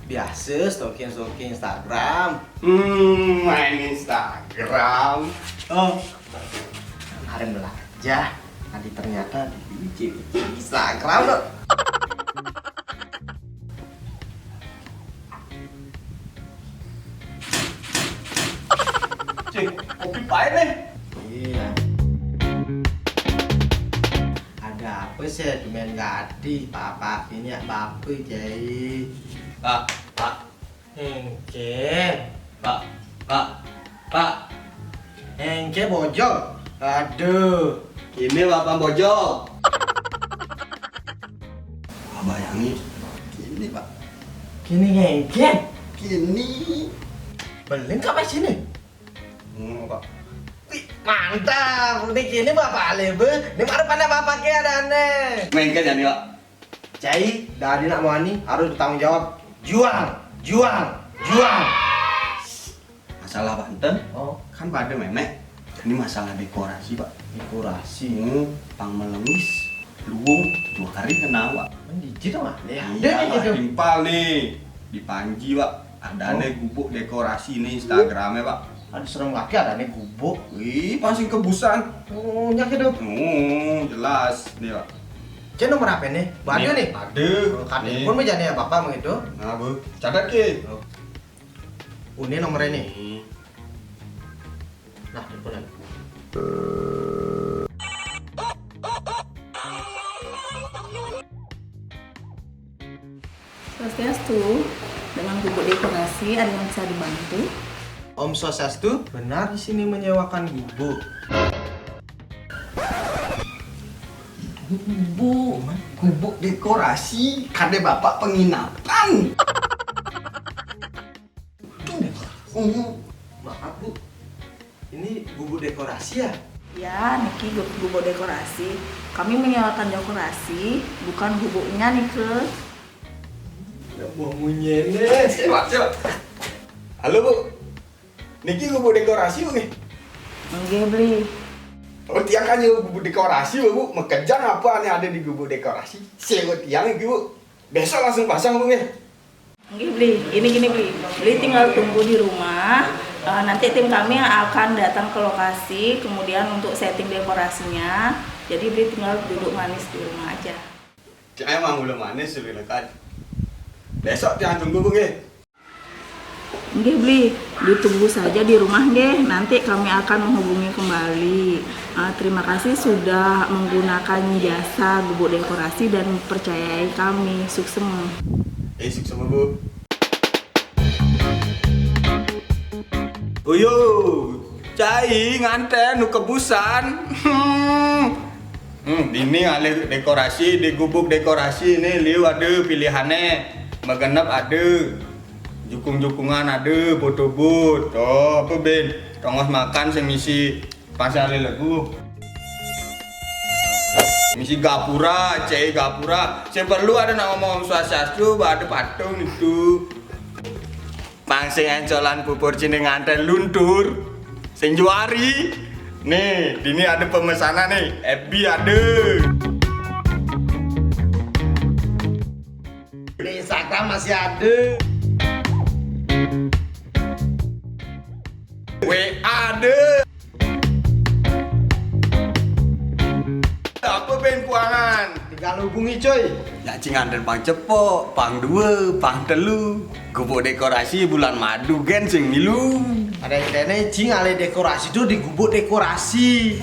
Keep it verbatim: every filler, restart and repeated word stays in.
Biasa stalking-stalking Instagram. Hmm, main Instagram. Oh, kemarin belajar. Tadi ternyata di Instagram loh. Cik, kopi pahit nih. Iya. Ada apa sih, tumben gadi, Bapak ini apa, Jai? Pak, Pak. Engke. Pak, Pak, Pak. Engke bojol. Aduh. Ini Bapak bojol. Bapak yang ini. Ini, Pak. Kini ngengke. Kini. Belin kak sini. Hmm, Pak. Wih, mantap. Ini kini bapak ale be. Ini baru pada bapak ke ada aneh. Mengke jadi, Pak. Cai, dari nak mau ani harus bertanggung jawab. Juang, juang, juang. Masalah Banten, oh, kan pada memek. Ini masalah dekorasi, Pak. Dekorasi. Hmm, pang melengis, luung, dua hari kena, Pak. Mendijit, Pak. Ya, iya, ada gitu. Timpal nih, di Panji, Pak. Ada nih gubuk dekorasi nih Instagramnya, Pak. Ada serem lagi, ada nih gubuk. Wih, pasti kebusan. Oh, nyakit dong. Oh, jelas nih, Pak. Cek nomor apa nih? Banyak nih. Ada. Kan pun meja nih apa-apa begitu. Nah, Bu. Catat ke. Ini nomornya nih. Nah, teleponan. Swastiastu, dengan gubuk dekorasi ada yang bisa dibantu? Om Swastiastu, benar di sini menyewakan gubuk. Gubuk, gubuk dekorasi, kade bapak penginapan. Tuh, oh. Maaf, Bu. Ini gubuk dekorasi ya? Ya, niki gu- gubuk dekorasi. Kami menyewakan dekorasi, bukan gubuknya nih ke. Ya, mau munyi nih. Siap, siap. Halo, Bu. Niki gubuk dekorasi, Bu, nggih? Nggih, beli. Oh, tiang kan gubuk dekorasi, Bu. Mekejang apa nih ada di gubuk dekorasi? Sewa tiang, Bu. Besok langsung pasang, Bu, nggih. Nggih, beli. Ini gini, beli. Beli tinggal tunggu di rumah. Eh, nanti tim kami yang akan datang ke lokasi, kemudian untuk setting dekorasinya. Jadi beli tinggal duduk manis di rumah aja. Cek emang belum manis, lebih lekat. Besok tiang tunggu, Bu, nggih. Nggih, beli. Ditunggu saja di rumah, nggih. Nanti kami akan menghubungi kembali. Eh, terima kasih sudah menggunakan jasa gubuk dekorasi dan percayai kami. Suksema. Eh, suksema, Bu. Uyu, cai nganten nu kebusan. Hmm. Hmm, dini alih dekorasi, di gubuk dekorasi ini liu ada pilihannya. Megenep ada. Jukung-jukungan ada, bot-bot. Oh, apa ben? Tongos makan sing misi. Pasal lagu. Misi gapura, cai gapura. Sing perlu ada nak ngomong Om Swastiastu, ada patung itu. Pang sing encolan pupur cini nganten luntur. Sing juari. Nih, dini ada pemesanan nih. F B ada. Di Instagram masih ada. W A ada. Apa ben kuangan? Tinggal hubungi, coy. Ya, cing nganten pang cepok, pang dua, pang telu. Gubuk dekorasi bulan madu gen sing milu. Ada yang kene cing ale dekorasi tuh di gubuk dekorasi.